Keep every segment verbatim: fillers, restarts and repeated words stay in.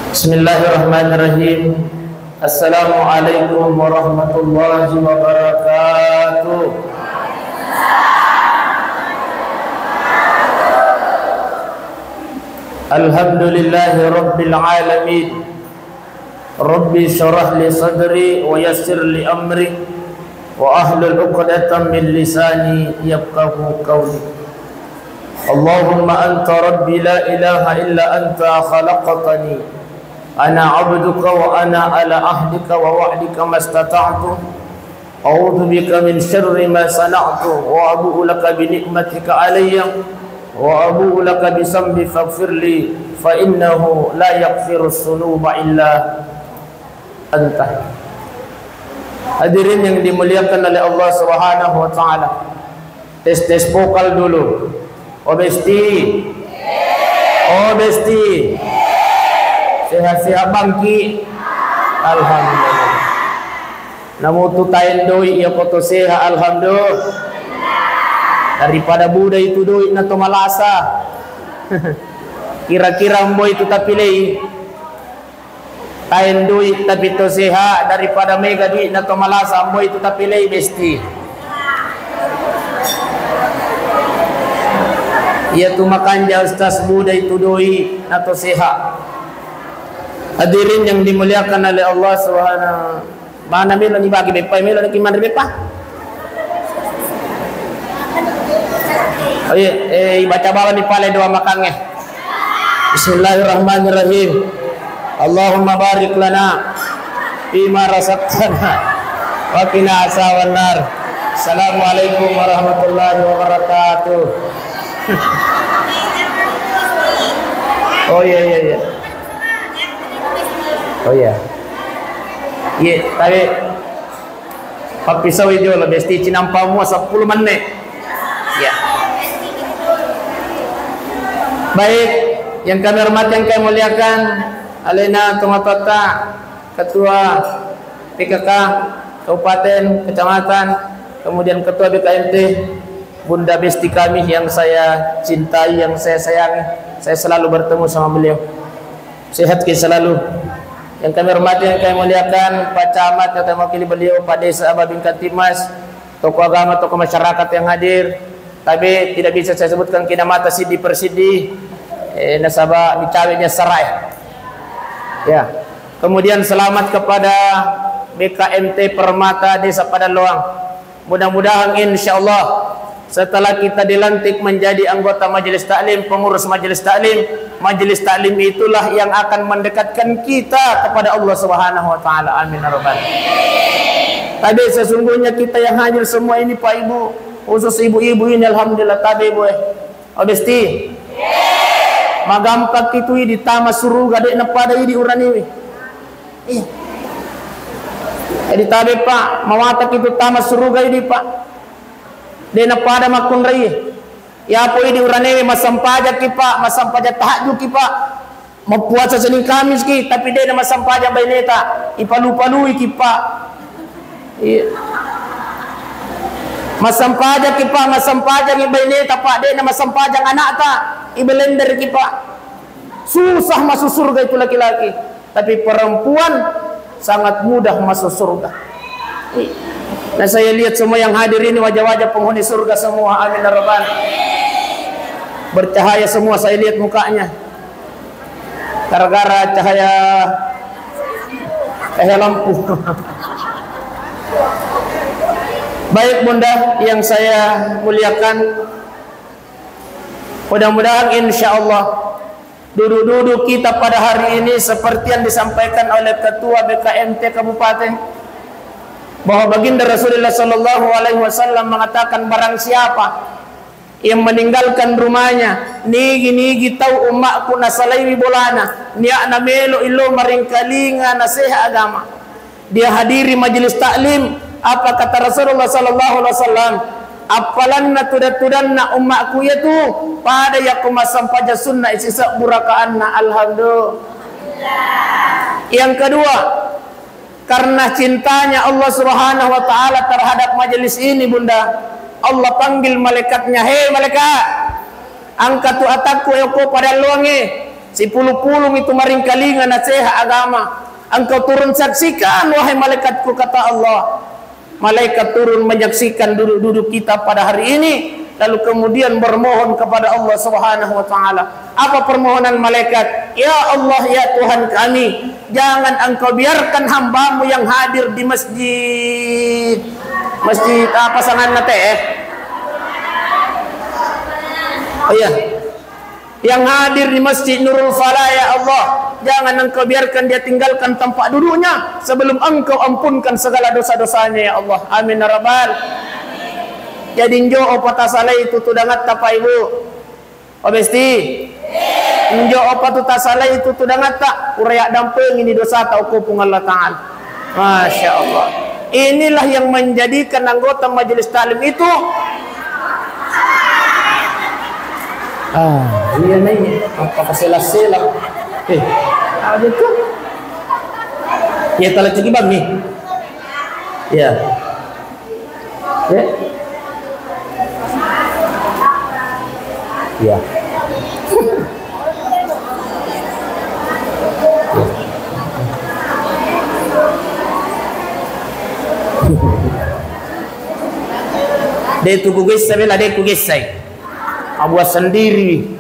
Bismillahirrahmanirrahim. Assalamualaikum warahmatullahi wabarakatuh. Alhamdulillahi rabbil alamin. Rabbi syrah li sadri wa yassir li amri wa ahlul uqdatan min lisani yafqahu qawli. Allahumma anta rabbi la ilaha illa anta khalaqtani ana abduka wa ana ala ahdika wa wa'dika mastata'tu. A'udzu bika min syarri ma sana'tu wa abu'u laka bi ni'matika alayya wa abu'u laka bi dzambi faghfirli fa innahu la yaghfirus dzunuba illa anta. Hadirin yang dimuliakan oleh Allah Subhanahu wa taala. Tes-tes vokal dulu. Oh besti. Oh besti. Sehat-sehat bangki. Alhamdulillah. Namutu taen doi iya koto sehat, alhamdulillah. Daripada buda itu doi na to malasa. Kira-kira mbo itu tapilei. Taen doi tapi to sehat daripada mega doi na to malasa, mbo itu tapilei besti. Iya tu makanja Ustaz, buda itu doi na to sehat. Hadirin yang dimuliakan oleh Allah Subhanahu. Mana melo ni bagi beppa, melo ni kimandri beppa. Oh iya, eh, baca bawang ni pale doa makangnge. Bismillahirrahmanirrahim. Allahumma barik lana fima razaqtana wa qina azabannar. Assalamualaikum warahmatullahi wabarakatuh. Oh iya, iya, iya. Oh iya. Iya, tapi pappisau jolo besti cinampa mua seppulo menne. Ya. Baik, yang kami hormati, yang kami muliakan, alena tomatoatta, Ketua P K K Kabupaten, Kecamatan, kemudian Ketua B K M T, Bunda Besti kami yang saya cintai, yang saya sayangi, saya selalu bertemu sama beliau. Sehat ki selalu. Yang kami hormati, yang kami muliakan, Pak Camat, yang mewakili beliau, Pak Desa, Abah Bingkatimas, tokoh agama, tokoh masyarakat yang hadir. Tapi tidak bisa saya sebutkan kina mata sidi persidi, eh, nasaba micawe nya serai. Ya. Kemudian selamat kepada B K M T Permata Desa Padang Loang. Mudah-mudahan, insya Allah, setelah kita dilantik menjadi anggota Majelis Taklim, pengurus Majelis Taklim, Majelis Taklim itulah yang akan mendekatkan kita kepada Allah Subhanahu wa Ta'ala. Amin ya Rabbal. Tapi sesungguhnya kita yang hadir semua ini, Pak Ibu, khusus ibu-ibu ini, alhamdulillah, tabe, Bu, eh. Oh, besti. Magampang itu idi tama suruga, dek napada idi uraniwi. Iya. Jadi tabe, Pak, mawataki tu tama suruga idi, Pak. De napada makkunrai. Yapo idi uranewe massempajaki, Pak, massempajang tahajudki, Pak. Mappuasa Senin Kamiski, tapi de na massempajang baineta, ipalu-paluiki, Pak. Iya. Massempajaki, Pak, massempajangi baineta, Pak, de na massempajang anakta, ibelenderki, Pak. Susah masuk surga itu laki-laki. Tapi perempuan sangat mudah masuk surga. Nah, saya lihat semua yang hadir ini wajah-wajah penghuni surga semua. Amin ya Rabbal. Bercahaya semua saya lihat mukanya. Gara-gara cahaya, cahaya lampu. Baik, Bunda yang saya muliakan, mudah-mudahan insya Allah duduk-duduk kita pada hari ini seperti yang disampaikan oleh Ketua B K M T Kabupaten, bahwa Baginda Rasulullah Sallallahu Alaihi Wasallam mengatakan, barang siapa yang meninggalkan rumahnya, nigi-nigi tau ummakku nasalaiwi bolana, niatna melo ilo maringkalinga naseha agama. Dia hadiri majelis taklim. Apa kata Rasulullah Sallallahu Alaihi Wasallam? Appalanna tuda-tudanna ummakku iyatu pada yakko massempajang sunna sisebbu rakaanna. Alhamdulillah. Yang kedua, karena cintanya Allah Subhanahu wa Ta'ala terhadap majelis ini, Bunda, Allah panggil malaikatnya, "Hei malaikat, angka tu atakku, eko pada luangi." Sipulu-pulu itu maringkalinga nasihat agama. Engkau turun saksikan, wahai malaikatku, kata Allah. Malaikat turun menyaksikan duduk-duduk kita pada hari ini, lalu kemudian bermohon kepada Allah Subhanahu wa Ta'ala. Apa permohonan malaikat? Ya Allah, ya Tuhan kami, jangan Engkau biarkan hamba-Mu yang hadir di masjid. Masjid apa sanganna teh? Oh iya. Yang hadir di Masjid Nurul Falah, ya Allah, jangan Engkau biarkan dia tinggalkan tempat duduknya sebelum Engkau ampunkan segala dosa-dosanya, ya Allah. Amin ya Rabbal. Jadi njo opa tasalai itu tudangatta, Pak Ibu. Pak Besti. Njo opa tu tasalai itu tudangatta, uraya dampengini dosata okko Puang Allah Ta'ala. Masya Allah. Inilah yang menjadikan anggota majelis taklim itu. Ah, iya nih, apa kasela-sela. Eh, ada tuh. Ya, kalau cuci bang nih. Ya. Ya. Ya. De' tu kugessa bela, de' kugessai. Abuat sendiri.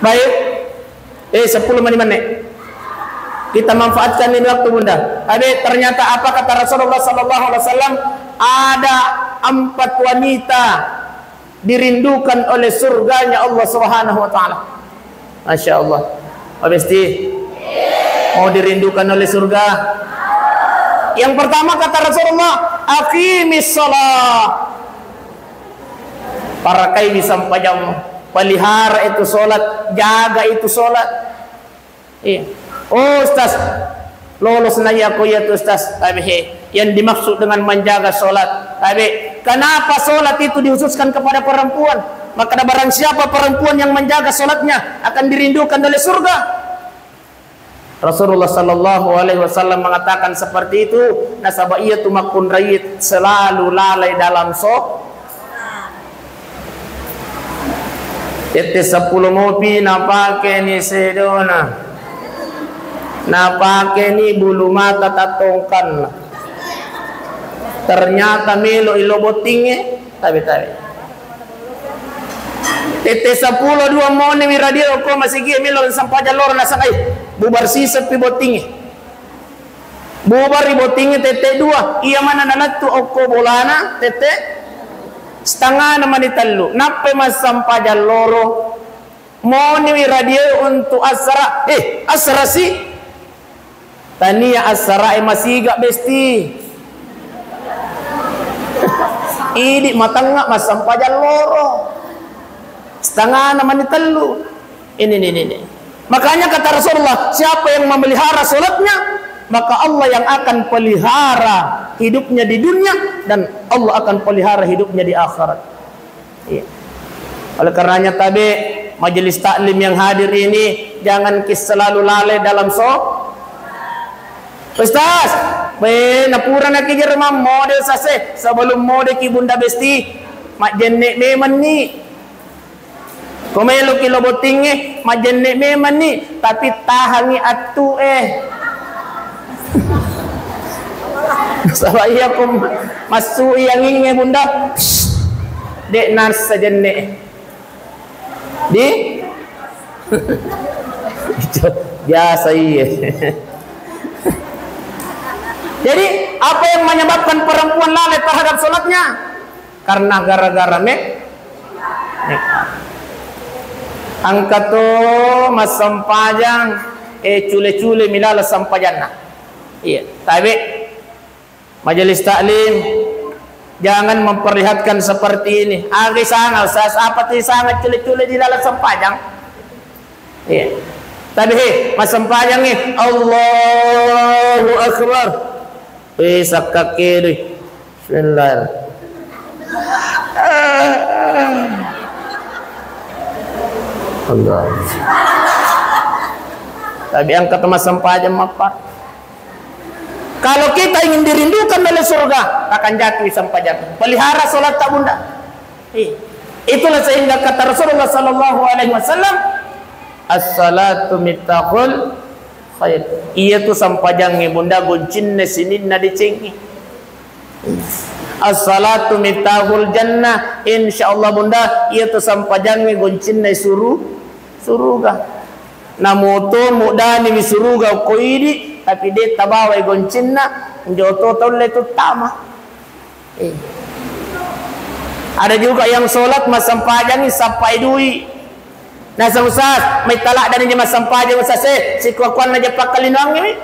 Baik. Eh, sepuluh menit, menit. Kita manfaatkan ini waktu, Bunda. Tapi ternyata apa kata Rasulullah sallallahu alaihi wasallam? Ada empat wanita dirindukan oleh surganya Allah Subhanahu wa Ta'ala. Masya Allah. Pak Besti, mau dirindukan oleh surga? Yang pertama kata Rasulullah, "Aqimis shalah." Parakai di sampajammu. Pelihara itu sholat, jaga itu sholat. Iya. Oh, Ustaz, lolos na iya ko iya tu, Ustaz. Tapi he, yang dimaksud dengan menjaga sholat. Tapi, kenapa sholat itu dikhususkan kepada perempuan? Maka barang siapa perempuan yang menjaga sholatnya akan dirindukan oleh surga. Rasulullah sallallahu alaihi wasallam mengatakan seperti itu, nasaba iya tu makkunrai selalu lalai dalam so-, Tette seppulo mopi napakeni sedona. Napakeni bulu mata tattongkanna. Ternyata melo ilo bottingnge, tabe-tabe. Tette seppulo dua mone wi radio ko masigi melo sempajang loro nasang ai. Bubar siseppi bottingnge. Bubar ri bottingnge tette dua, iya mana nalettu okko bolana tette setengana mani tellu. Nappe massempajang loro, moniwi radio untuk assara, eh, assara si. Tania assara e masiga besti. Idi matengnga massempajang loro. Setengana mani tellu. Ini, ini, ini, ini. Makanya kata Rasulullah, siapa yang memelihara sholatnya, maka Allah yang akan pelihara hidupnya di dunia dan Allah akan pelihara hidupnya di akhirat. Iya. Oleh karenanya tabe, majelis taklim yang hadir ini jangan ki selalu lalai dalam so-, Ustaz, be, napura naki jero mammode Ustaz e, sebelum mode ki Bunda Besti, majjenne memang ni. Ko meloki lo bottingnge, majjenne memang ni, tapi tahangi attu e. Saba iya ko ma-, massui angingnge Bunda, de nassa jenne. Di? Biasa iye. Jadi, apa yang menyebabkan perempuan lalai terhadap sholatnya? Karena gara-gara me-, me-, engka to massempajang, eh, cule-cule milala sempajanna. Iya, tabe. Majelis taklim, jangan memperlihatkan seperti ini. Aga sangat, Ustaz, apa tu sangat cule-cule di dalam sempajang? Iya. Tapi he, massempajang ni, Allahu Akbar. Eh, sakka kiri. Bismillah. Allah. Tapi angkat massempajang mappa. Kalau kita ingin dirindukan oleh surga, akan jatuh sempajang. Pelihara sholat tak bunda. Iya. Itulah sehingga kata Rasulullah sallallahu alaihi wasallam, As-salatu miftahul khair. Iyatu sampajangnge, Bunda, goncinna sininna decengnge. As-salatu miftahul jannah. Insyaallah, Bunda, iyatu sampajangnge goncinna suru-, suruga. Namoto mudani mi suruga ko idi, tapi de tabawai goncinna, njoto tolle tuttama. Eh. Ada juga yang sholat massampajangngi sappai dui. Naseng Ustaz, mai talak dani je massampajang Ustaz, eh, sikuakuanna je pakkalinoangngi.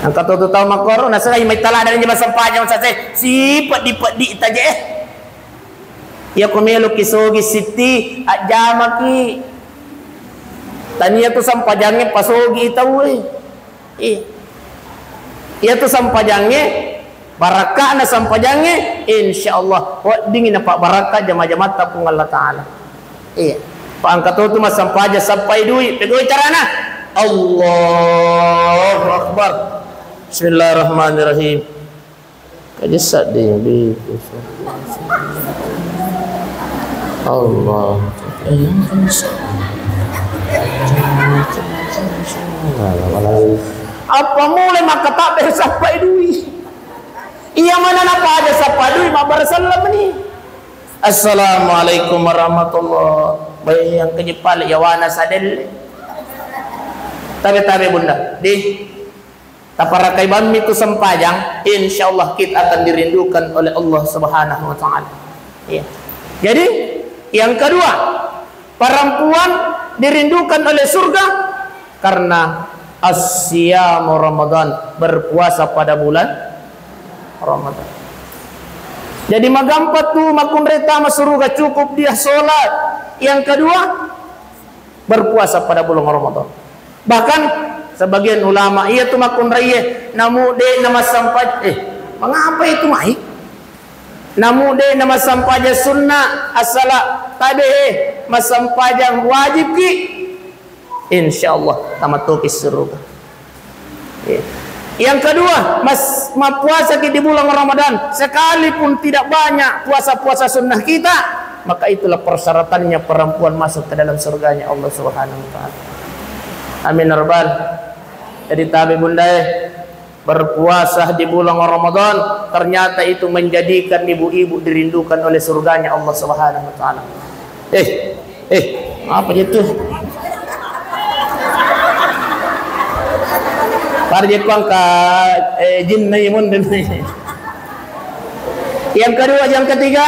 Engka to tu tau makkoro, naseng mai talak dani je massampajang Ustaz, eh, sipeddi-peddi taje, eh. Iya ko meloki sogi sitti, ajjamaki. Tania tu sampajangnge pasogi tau, eh. Iya. Iyatu sampajangnge, barakka'na sampajangnge, insyaallah weddingngi napabbarakka jama-jamatta Puang Allah Ta'ala. Iya. Paengka to tu massampajang sappai dui, pegawai carana. Allahu Akbar. Bismillahirrahmanirrahim. Kajessa deh, bi-, Allah. Apa mulai maka tak bersapa dui? Iya mana napa aja sapa dui, mabar salam ni. Assalamualaikum warahmatullah. Bayang kejepale yawana sadelle. Tabe-tabe, Bunda. Di Taparakai bammi tu sempajang, insyaallah kita akan dirindukan oleh Allah Subhanahu wa Ta'ala. Iya. Jadi, yang kedua, perempuan dirindukan oleh surga karena as-siyamu Ramadan, berpuasa pada bulan Ramadan. Jadi, magampa tu makkunrai tama suruga, cukup dia sholat. Yang kedua, berpuasa pada bulan Ramadan. Bahkan sebagian ulama, iya tu makkunraiye, namu de namassampaj-, eh, mengapa itu mai? Namu de namassampajang sunnah, asala tabe, eh, massampajang wajib ki, insyaallah tamatoki suruga. Iya. Yang kedua, mas-, mappuasaki di bulan Ramadan, sekalipun tidak banyak puasa-puasa sunnah kita, maka itulah persyaratannya perempuan masuk ke dalam surganya Allah Subhanahu wa Ta'ala. Amin ya rabbal. Jadi tabe bundae, berpuasa di bulan Ramadan ternyata itu menjadikan ibu-ibu dirindukan oleh surganya Allah Subhanahu wa Ta'ala. Eh, eh, apa itu? Pada je kuangka, eh, jin na imun dan yang kedua, yang ketiga,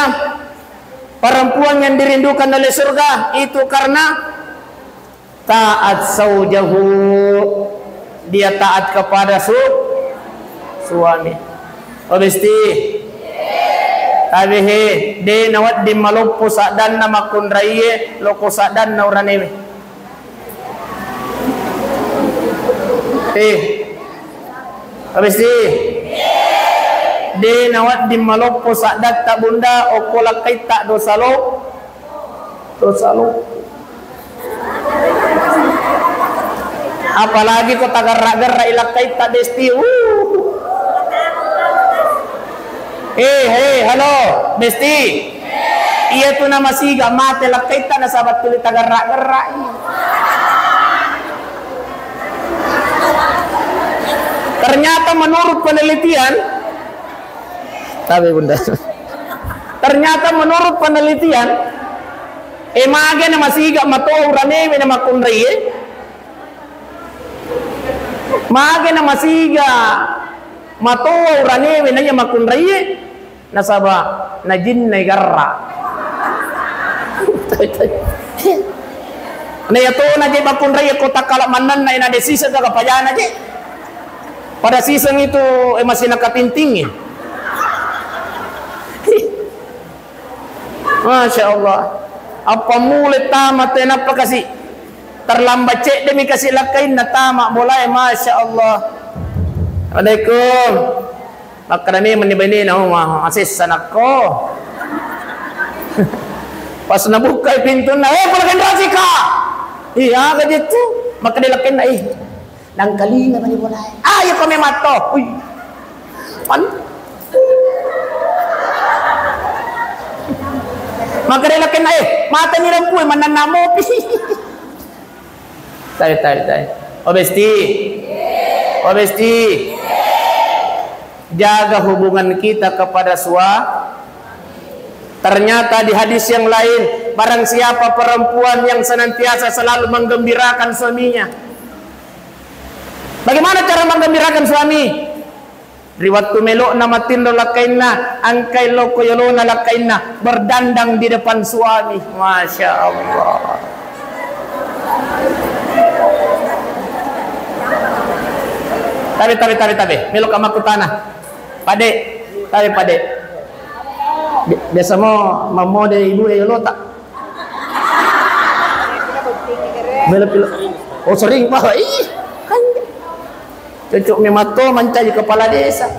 perempuan yang dirindukan oleh surga itu karena taat zaujahu, dia taat kepada su-, suami. Oh, besti. Tabe he, de nawedding maloppo saddanna makkunraiye, loko saddanna uranewe. Eh. Oh, besti. De nawedding maloppo saddatta bunda, okko lakkaitta dosa lo-, dosa lo. Apalagi ko tagarra-garra i lakkaitta, besti. Uh. Eh, eh, halo, besti. Iya tu namasiga mate lakkaitta nasaba tuli tagarra-garra i. Ternyata menurut penelitian, tabe bunda. Ternyata menurut penelitian, eh, mage namasiga matoa uranewe namakkunraiye. Mage namasiga matoa uranewe naiya makkunraiye, nasaba najinnai garra. Naiya to naje makkunraiye ko takkala mannanna, na desisa gaga pajana je. Pada siseng itu, eh, masih nakatintingi. Masya Allah. Apa mulai tama tenapa kasih terlambat cek demi kasih lakain na tama bolai, Masya Allah. Assalamualaikum. Makkadami meni bini na uma asessa nakko. Pas nabuka pintunna, eh, pala generasi ka. Iya, gaji tu. Makkada lakain na, eh. Nangkalinga mani bolae. Ayo ko mematto. Ui. Pan. Makkada lakainna, eh, Matani rempue mannanna mopi. Tabe, tabe, tabe. Oh, besti. Oh, besti. Jaga hubungan kita kepada sua-, ternyata di hadis yang lain, barang siapa perempuan yang senantiasa selalu menggembirakan suaminya. Bagaimana cara menggembirakan suami? Ri wettu melo'na matinro lakkainna, engkai lokko yolona lakkainna, berdandang di depan suami. Masya Allah. Tabe, tabe, tabe, tabe. Meloka makkutana. Pade, tabe pade. Bi-, biasa mo mammode ibu e yolota. Melo pilo. Oh, sering, Pak. Ih, kan. Cocok memang to mancaji kepala desa.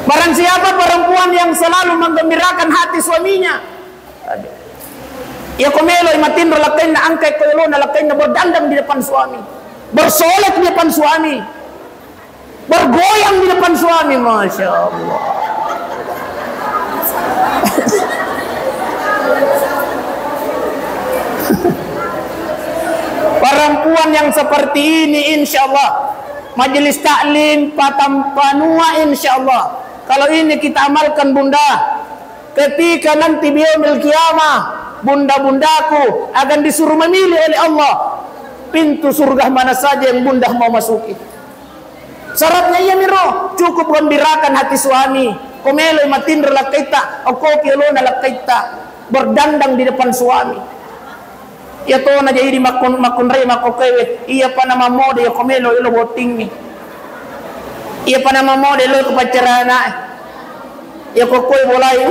Barang siapa perempuan yang selalu menggembirakan hati suaminya, aduh. Iya ko melo matinro lakkainna, angkai ko yolona lakkainna, berdandang di depan suami, bersolek di depan suami. Bergoyang di depan suami, Masya Allah. Perempuan yang seperti ini, insya Allah, majelis taklim Patampanua, insya Allah, kalau ini kita amalkan, Bunda, ketika nanti di yaumil qiyamah, bunda-bundaku akan disuruh memilih oleh Allah pintu surga mana saja yang bunda mau masuki. Syaratnya iya miro, cukup gembirakan hati suami. Ko meloi matinro lakkaitta, okkoki olona lakkaitta, berdandang di depan suami. Iya tona jadi makkun-, makkunrai makkokkoewe, iya pa namammode iya ko melo elo bottingngi. Iya pa namammode elo ko paccarana. Iya kokkoi bolai.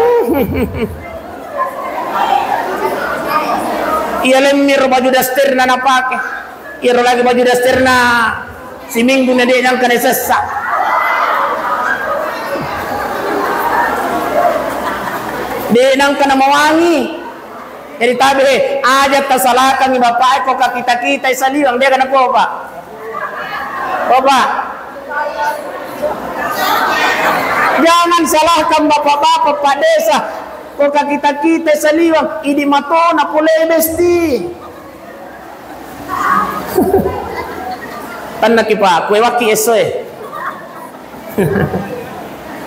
Iya lemmi ro baju dasterna napake. Iyaro lagi baju dasterna siminggu na de' nangka na sessa. De' nangka na mawangi. Jadi tabe, aja tasalakangi bapak ko kakita-kitai saliwang, de' kana ko, Pak. Bapak. Jangan salahkan bapak-bapak, Pak Desa. Ko kakita-kitai saliwang, idi matona pole besti. Tannaki, Pak, kue waki esso e.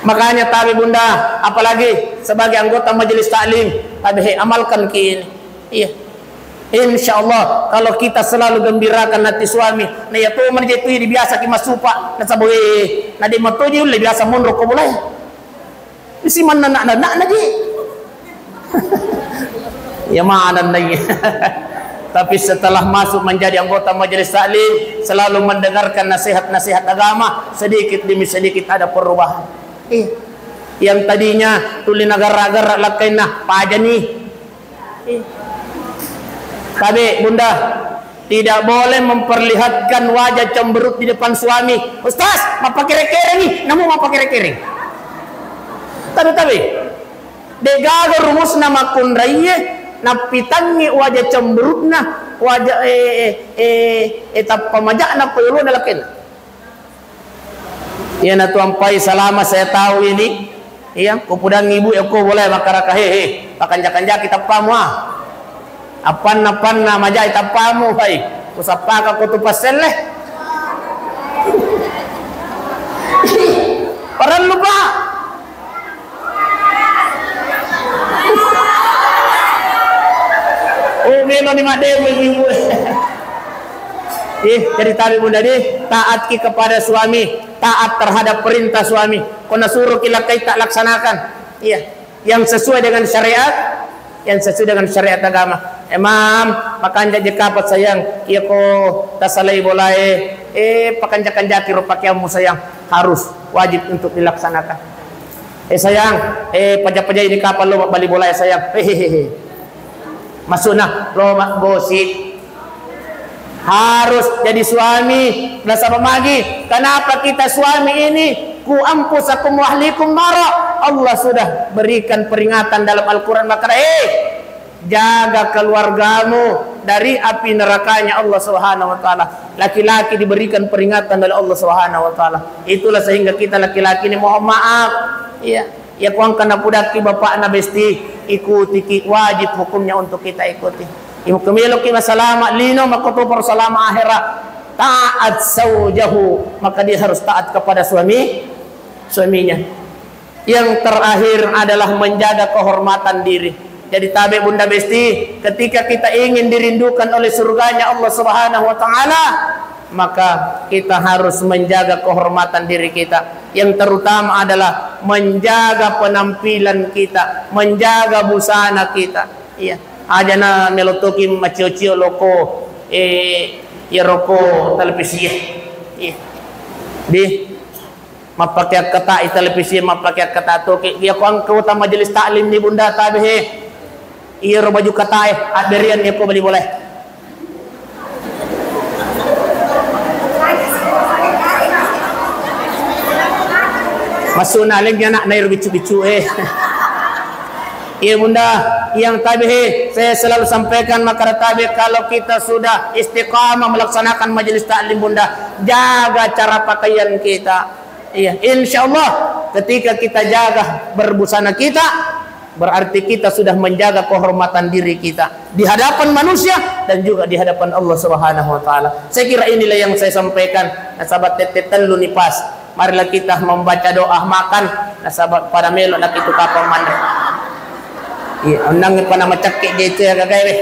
Makanya tabe, Bunda, apalagi sebagai anggota majelis taklim, tabe he, amalkan ki ini. Iya. Insya Allah, kalau kita selalu gembirakan hati suami, na iya to mani je tu di biasa ki masupa, nasaba we, na de' matoji ulle biasa monro ko bolai. Isi manna nak nak na je. Ya mana nai. Tapi setelah masuk menjadi anggota majelis taklim, selalu mendengarkan nasihat-nasihat agama, sedikit demi sedikit ada perubahan. Eh, yang tadinya tuli nagarra-garra lakkainna, pajani. Eh. Tabe, Bunda, tidak boleh memperlihatkan wajah cemberut di depan suami. Ustaz, mappakere-kerengi, namu mappakere-kereng. Tabe, tabe. De'gaga rumusna makkunraiye, nappitangngi wajah cemberutna, wajah, eh, eh, eh, eh, tappa maja'na ko yolona lakkainna. Iyanatu ampai salama saya tahu ini. Iya, kupudangngi ibu e ko boleh makkaraka, he, he, pakanja-kanjaki tappamu, ah. Appanna-panna majai tappamu, hai. Kusappaka ko tu passelle. Parellu, Pak. Oh, melo ni maddemu ibu-ibu. Eh, jadi tabe, Bunda, di, taatki kepada suami, taat terhadap perintah suami. Ko nasuroki lakkaita, laksanakan. Iya, yang sesuai dengan syariat, yang sesuai dengan syariat agama. Imam, pakanja je kapang sayang, iya ko tasalai bolae, eh, pakanja-kanjaki ro pakeammu sayang, harus wajib untuk dilaksanakan. Eh sayang, eh, paja-pajai ni kapang lo mabbali bolae sayang. Hehehe. Maksudna lo maggosip. Harus jadi suami. Nasaba magi? Kenapa kita suami ini? Ku anfusakum wa ahlikum nara. Allah sudah berikan peringatan dalam Al-Quran, maka, eh, jaga keluargamu dari api nerakanya Allah Subhanahu wa Ta'ala. Laki-laki diberikan peringatan oleh Allah Subhanahu wa Ta'ala. Itulah sehingga kita laki-laki ini, mohon maaf, iya, Iya ko engka napudakki bapakna besti, ikutiki, wajib hukumnya untuk kita ikuti. Iya ko meloki masalama lino, makkotoparo salama akhera, taat zaujahu, maka dia harus taat kepada suami, suaminya. Yang terakhir adalah menjaga kehormatan diri. Jadi tabe Bunda Besti, ketika kita ingin dirindukan oleh surganya Allah Subhanahu wa Ta'ala, maka kita harus menjaga kehormatan diri kita. Yang terutama adalah menjaga penampilan kita, menjaga busana kita. Iya. Aja na melotoki macio-cio loko, eh, ya roko televisi. Iya. Di Mappake akkata'i televisi, mappake akkata toke. Iya ko engka uta majelis taklim ni Bunda tabe he. Iyaro baju katae, abberian ni ko bali bolae. Masuna lagi anak na iro bicu-bicu eh. Iya Bunda, yang tabe he, saya selalu sampaikan makara tabe kalau kita sudah istiqamah melaksanakan majelis taklim Bunda, jaga cara pakaian kita. Iya, insya Allah ketika kita jaga berbusana kita, berarti kita sudah menjaga kehormatan diri kita di hadapan manusia dan juga di hadapan Allah Subhanahu wa Ta'ala. Saya kira inilah yang saya sampaikan. Nasaba tette tellu ni pas. Marilah kita membaca doa makan. Nasaba pada melo na kitu kapang manre. Iya, onnang pa na macakke jece ya gagai weh.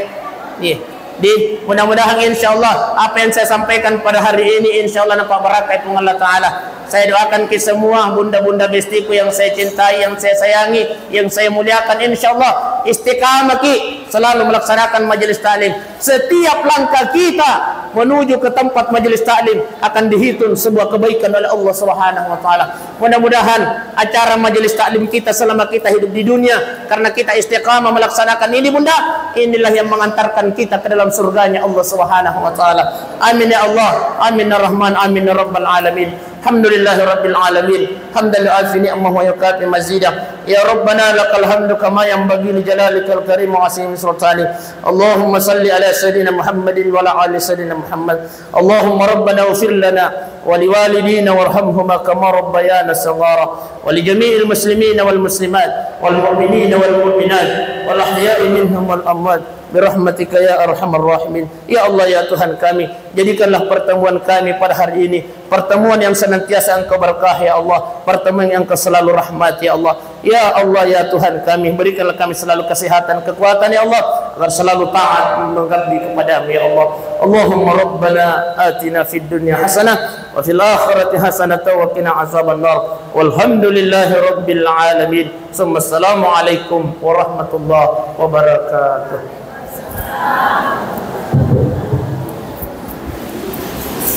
Iya. Di, mudah-mudahan insya Allah apa yang saya sampaikan pada hari ini insya Allah napabarakai Puang Allah Ta'ala. Saya doakan ki semua bunda-bunda bestiku yang saya cintai, yang saya sayangi, yang saya muliakan. Insya Allah istiqamah ki selalu melaksanakan majelis taklim. Setiap langkah kita menuju ke tempat majelis taklim akan dihitung sebuah kebaikan oleh Allah Subhanahu wa Ta'ala. Mudah-mudahan acara majelis taklim kita selama kita hidup di dunia, karena kita istiqamah melaksanakan ini, Bunda, inilah yang mengantarkan kita ke dalam surganya Allah Subhanahu wa Ta'ala. Amin ya Allah, amin ya Rahman, amin ya Rabbal Alamin. Alhamdulillahi Rabbil Alamin. Hamdan yuafi ni'mahu wa yukafi mazidah. Ya Rabbana lakal hamdu kama yanbaghi li jalalikal karim wa azimi sultanik. Allahumma salli ala Sayyidina Muhammadin wa ala ali Sayyidina Muhammad. اللهم ربنا اغفر لنا ولوالدينا وارحمهما كما ربيانا صغارا ولجميع المسلمين والمسلمات والمؤمنين والمؤمنات الأحياء منهم والأموات برحمتك يا أرحم الراحمين. Ya Allah, ya Tuhan kami, jadikanlah pertemuan kami pada hari ini pertemuan yang senantiasa Engkau berkah, ya Allah, pertemuan yang Engkau selalu rahmat, ya Allah. Ya Allah, ya Tuhan kami, berikanlah kami selalu kesehatan, kekuatan, ya Allah, agar selalu taat mengabdi kepadamu, ya Allah. Allahumma rabbana atina fid dunya hasanah wa fil akhirati hasanah wa qina azaban nar. Walhamdulillahi rabbil alamin. Summa assalamu alaikum warahmatullahi wabarakatuh.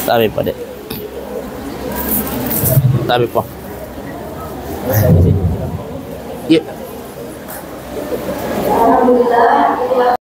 Tabe, Pak, Dek. Tabe, Pak. Iya.